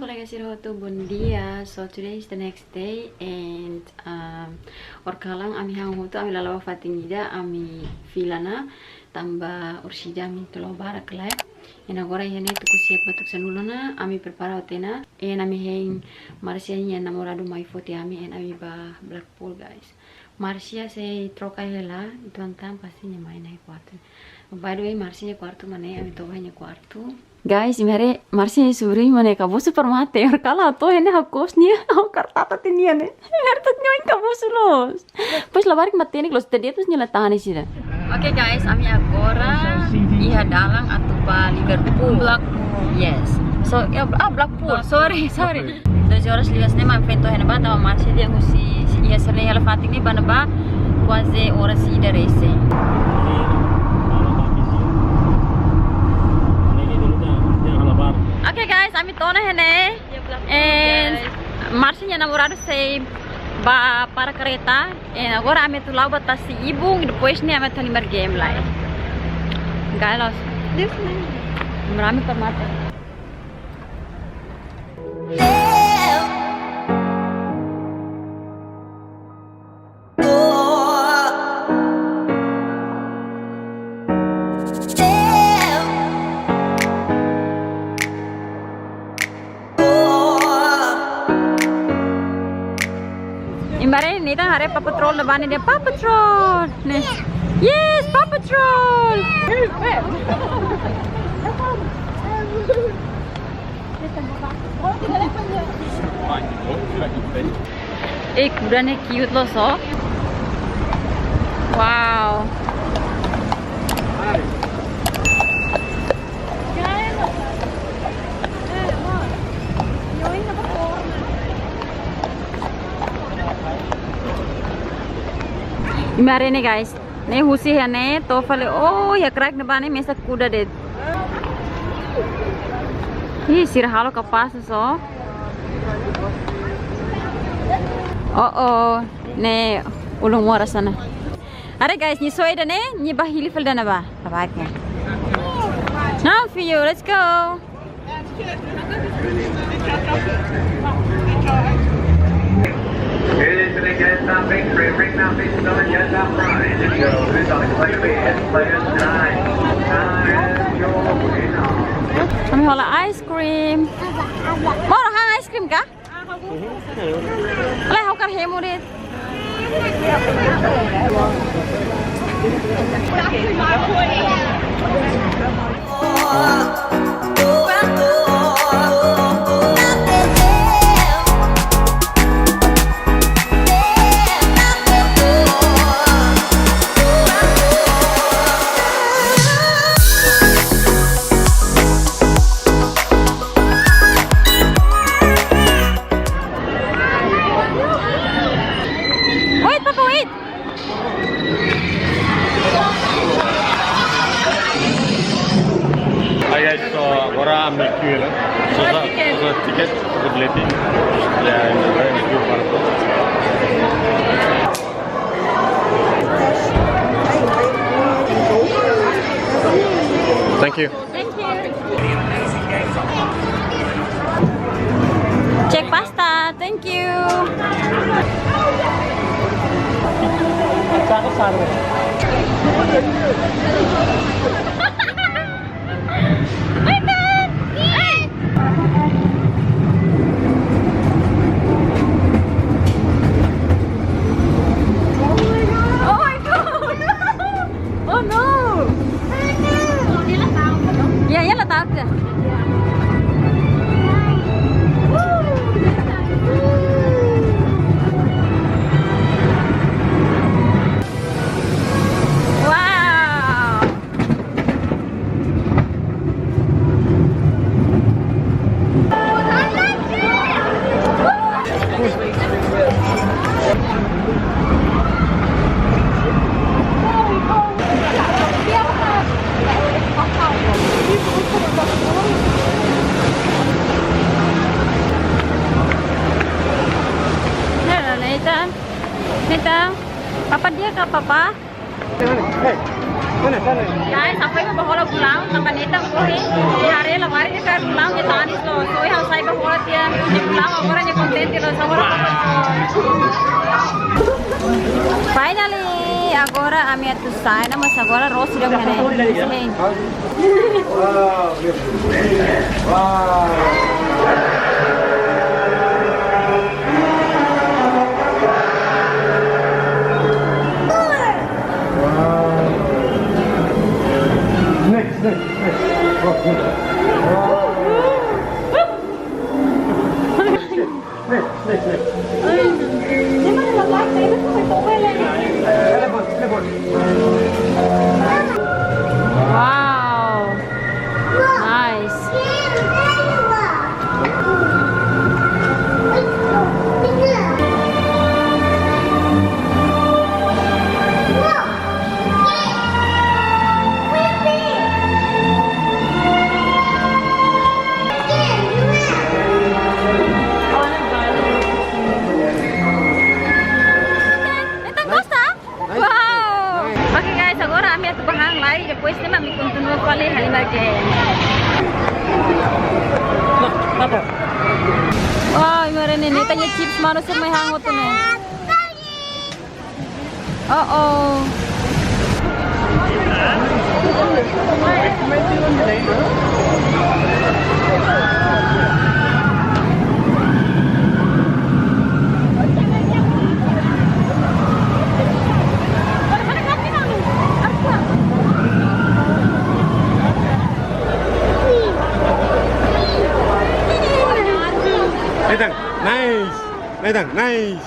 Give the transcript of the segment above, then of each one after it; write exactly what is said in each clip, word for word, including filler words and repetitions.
Kolega sira hotu, bom dia. So today is the next day and, um, horikalan ami han hotu, ami la la'o ba fatin ida, ami fila ona tanba orsida ami atu la'o barak lai. And agora iha ne'e tuku siap ba tuku sanulu ona, ami prepara hotu ona. And ami hein Marcia nia namoradu mai foti ami and ami ba Blackpool, guys. Marcia sei troka hela, entaun pasti nia mai iha kuartu. By the way, Marcia nia kuartu mak ne'e, ami toba iha nia kuartu. Guys, imi haree Marcia nia subriñu mak ne'e, kabusu para mate, horikalan ha'u to'o iha ne'e ha'u kos nia, ha'u kartata tiha nia ne'e. Imi haree to'ok nia oin kabusu loos. Depois labarik matenek loos, tadi terus nia la tahan iha sira. Oke guys, ami agora iha dalan atu ba Liverpool. Blackpool. Yes. So, ya, ah, Blackpool. Oh, sorry, sorry. Doze horas liu hanesan ne'e mak ami foin to'o iha ne'ebá, tanba Marcia dehan husi, husi iha sira-nia hela fatin ne'e ba ne'ebá kuaze oras ida resin. Oke guys, ami to'o ona iha ne'e. And Marcia nia namoradu sei ba para kareta. And agora ami atu la'o ba tasi ibun, depois ne'e ami atu halimar game lai. Galos. Deus me livre. Rame para mate. Imi haree, Nathan haree Paw Patrol ne'ebá ne'e, dehan Paw Patrol. Ne'e. Yes, Paw Patrol. Eh, kuda ne'e cute loos. Wow. Imi haree ne'e, guys. Ne'e husi iha ne'e to'o fali, oh, iha kraik ne'ebá ne'e mesak kuda de'it. Ih, sira halo kapás loos. Oh, oh, ne'e ulun moras ona. Haree guys, nia soe ida ne'e, nia ba hili fali ida ne'ebá. Labarik ne'e. Now for you, let's go. Kami hola ice cream. Moro han ice cream ka? Lai, ha'u hakarak hemu de'it. Wait, Papa, wait. Hi guys, so agora ami queue, né? So sa, so ticket, so bilhete. Ya, ini queue para. Thank you. Thank you. Check pasta. Thank you. Oh my God. Oh no! Ya, ya la ta'uk ya. Wow. Hello, Nathan. Nathan, Papa dehan ka Papa? Guys, ha'u foin ba hola bolaun, tanba Nathan korre. Imi haree labarik nia kaer bolaun, nia tanis loos. So, ha'u sai ba hola. Tia, nia pulang agora nia kontente loos, agora. Finally, agora ami atu sai ona, mas agora Rosi dong ne'e. Hein. Next, next, next. Oh, good. Wow. Nice. Nathan gosta? Wow. Oke guys, agora ami atu bá han lai, depois ne'e mak ami kontinua fali halimar game. Wow, imagina ne'e, Nathan nia chips malu semua han hotu ne'e. Oh, oh. Nathan, nice. Nathan, nice.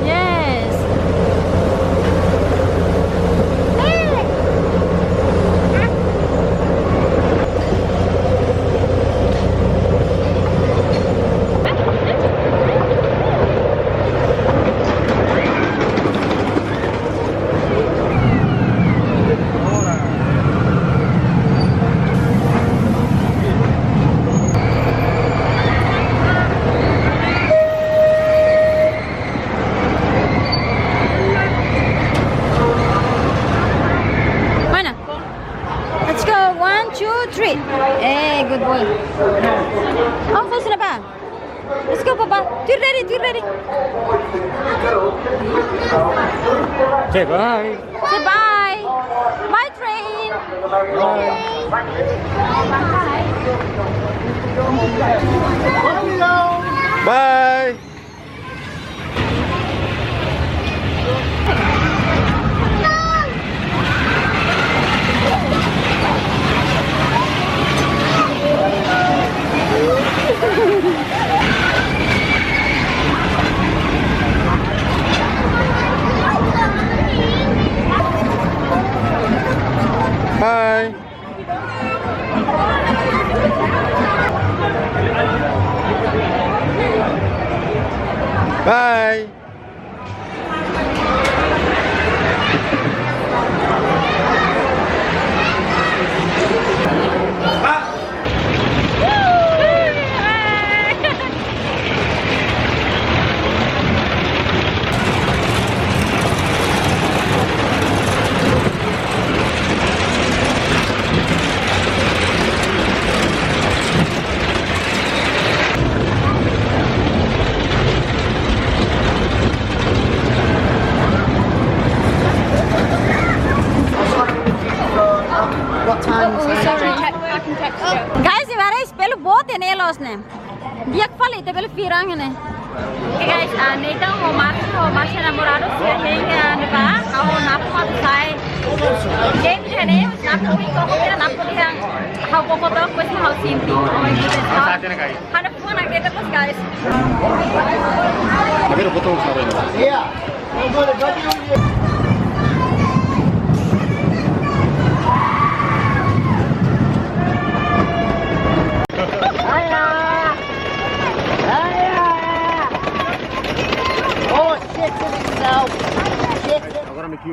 Yes. Mana? Let's go. One, two, three. Hey, good boy. Oh, fokus na ba? Let's go, Papa. Tuir de'it, tuir de'it. Say bye. Say bye. Bye, train. Bye. Bye. Bye. Bye. What time is it? Guys, iha ne'e espellu boot ne'e loos ne'e. Di'ak fali, ita bele fira ne'e. Oke guys, ah, Nathan ho Marcia, ho Marcia namoradu, sira hein, ah, ne'ebá, ha'u Napo atu sai. Game iha ne'e, Napo iko, kira Napo dehan, ha'u koko to'o, depois ha'u sente. Oh my goodness. Ha'u, ha'u-nia fuan de'it depois, guys. Agora botão sabe. Yeah.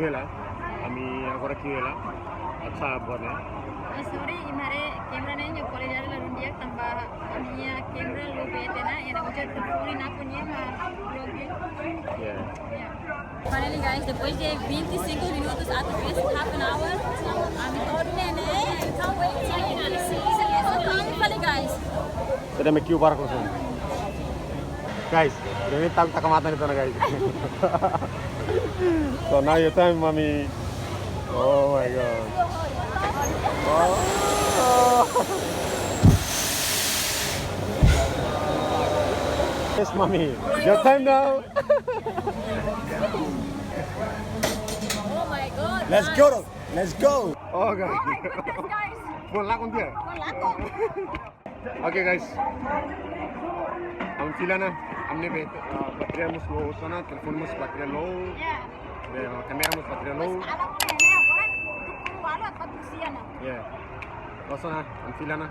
Bela, ami agora kiu hela, acha buat ne'e. Ah, sorry, imi haree camera ne'e nia kualidade la dún di'ak tanba ami-nia camera low battery ona, entaun uza telefone nia ne'e mak vlog. Yeah. Yeah. Finally, guys, depois de vinte e cinco minutos, at least half an hour, ami to'o iha ne'e, I can't wait to see. It's so fun, guys. Sudah mau kiu barak langsung. Guys, ini tak tak mata nih, guys. So now your time, mommy. Oh my God. Oh. Yes, mommy. Your time now. Oh my God. Let's go. Let's go. Oh, guys. Oh my goodness, guys. Buat lakon dia. Buat lakon. Oke, guys. Ami fila ona, ami-nia bat-, ah, bateria mós low ona, telefone mós bateria low. Ya. Ya, kamera mós bateria low. Kalau punya, ya, orang itu perlu walau atau tusiana. Ya. Loos ona, ami fila ona.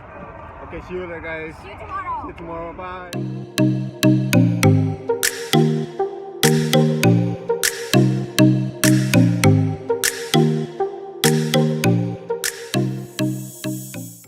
Oke, see you later, guys. See you tomorrow. See you tomorrow. Bye.